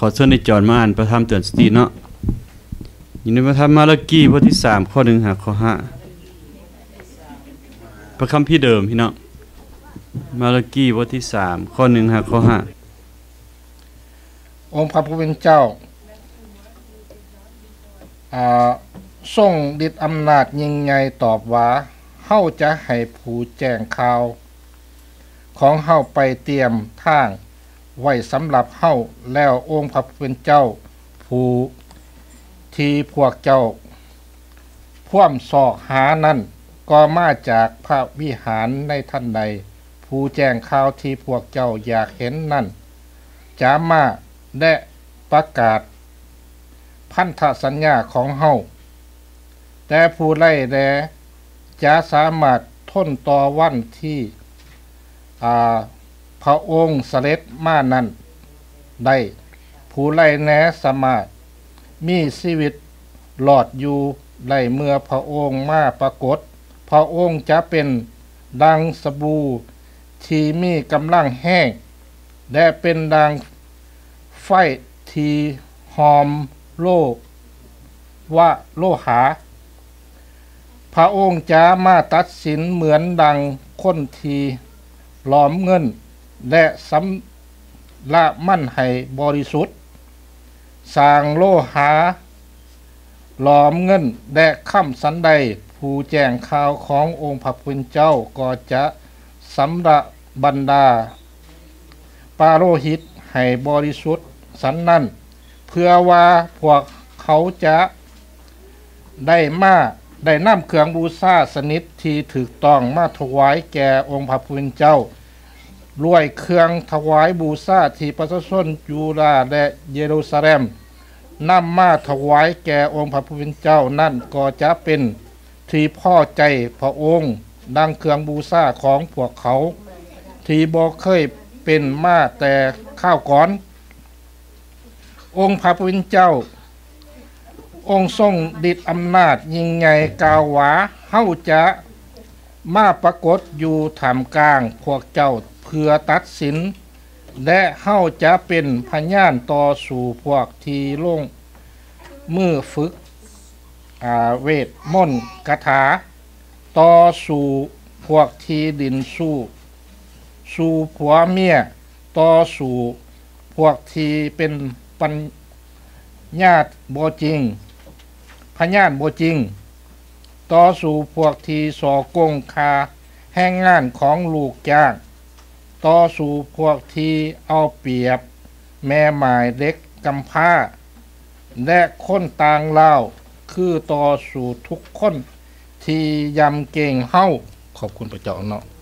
ຂໍເຊີນໄອ້ຈອນມາອ່ານພະທຳເຕືອນສະຕິເນາະ. ຢູ່ໃນພະທຳມາລາກີ ບົດທີສາມ ຂໍ້ໜຶ່ງຫາຂໍ້ຫ້າ ພະຄຳພີເດີມພີ່ນ້ອງ. ມາລາກີ ບົດທີສາມ ຂໍ້ໜຶ່ງຫາຂໍ້ຫ້າ. ອົງພະຜູ້ເປັນເຈົ້າ ອ່າ ຊົງລິດອຳນາດຍິ່ງໃຫຍ່ຕອບວ່າ, ເຮົາຈະໃຫ້ຜູ້ແຈ້ງຂ່າວຂອງເຮົາໄປຕຽມທາງໄວ້ສຳລັບເຮົາ, ແລ້ວອົງພະຜູ້ເປັນເຈົ້າຜູ້ທີ່ພວກເຈົ້າພວມຊອກຫານັ້ນກໍມາຈາກພະວິຫານໃນທັນໃດ. ຜູ້ແຈ້ງຂ່າວທີ່ພວກເຈົ້າຢາກເຫັນນັ້ນຈະມາ ແລະ ປະກາດພັນທະສັນຍາຂອງເຮົາ, ແຕ່ຜູ້ໃດແດ່ຈະສາມາດທົນຕໍ່ວັນທີ່ ອາ ພະອົງສະເດັດມານັ້ນໄດ້? ຜູ້ໃດແດ່ສາມາດມີຊີວິດລອດຢູ່ໄດ້ເມື່ອພະອົງມາປາກົດ? ພະອົງຈະເປັນດັ່ງສະບູທີ່ມີກຳລັງແຮງ ແລະ ເປັນດັ່ງໄຟທີ່ຫອມໂລວະໂລຫາ. ພະອົງຈະມາຕັດສິນເໝືອນດັ່ງຄົນທີ່ຫຼອມເງິນ ແລະ ຊຳລະມັນໃຫ້ບໍລິສຸດ, ສ້າງໂລຫາ ຫຼອມເງິນ ແລະ ຄຳສັນໃດ, ຜູ້ແຈ້ງຂ່າວຂອງອົງພະຜູ້ເປັນເຈົ້າກໍຈະຊຳລະບັນດາປະໂລຫິດໃຫ້ບໍລິສຸດສັນນັ້ນ, ເພື່ອວ່າພວກເຂົາຈະໄດ້ມາ ໄດ້ນຳເຄື່ອງບູຊາຊະນິດທີ່ຖືກຕ້ອງມາຖວາຍແກ່ອົງພະຜູ້ເປັນເຈົ້າ, ດ້ວຍເຄື່ອງຖວາຍບູຊາທີ່ປະຊາຊົນຢູດາ ແລະ ເຢຣູຊາແລັມ ນຳມາຖວາຍແກ່ອົງພະຜູ້ເປັນເຈົ້ານັ້ນກໍຈະເປັນທີ່ພໍໃຈພະອົງ, ດັ່ງເຄື່ອງບູຊາຂອງພວກເຂົາທີ່ບໍ່ເຄີຍເປັນມາແຕ່ຄາວກ່ອນ. ອົງພະຜູ້ເປັນເຈົ້າ ອົງຊົງລິດອຳນາດຍິ່ງໃຫຍ່ກ່າວວ່າ, ເຮົາຈະມາປາກົດຢູ່ທ່າມກາງພວກເຈົ້າເພື່ອຕັດສິນ ແລະ ເຮົາຈະເປັນພະຍານຕໍ່ສູ້ພວກທີ່ລົງມືຝຶກ ອາ ເວດມົນຄາຖາ, ຕໍ່ສູ້ພວກທີ່ຫຼິ້ນຊູ້ສູ່ຜົວເມຍ, ຕໍ່ສູ້ພວກທີ່ເປັນປັນຍາດບໍ່ຈິງ ພະຍານບໍ່ຈິງ, ຕໍ່ສູ້ພວກທີ່ສໍ້ໂກງຄ່າແຮງງານຂອງລູກຈ້າງ, ຕໍ່ສູ້ພວກທີ່ເອົາປຽບແມ່ໝ້າຍເດັກກຳພ້າ ແລະ ຄົນຕ່າງດ້າວ, ຄືຕໍ່ສູ້ທຸກຄົນທີ່ຢຳເກງເຮົາ. ຂອບຄຸນພະເຈົ້າເນາະ.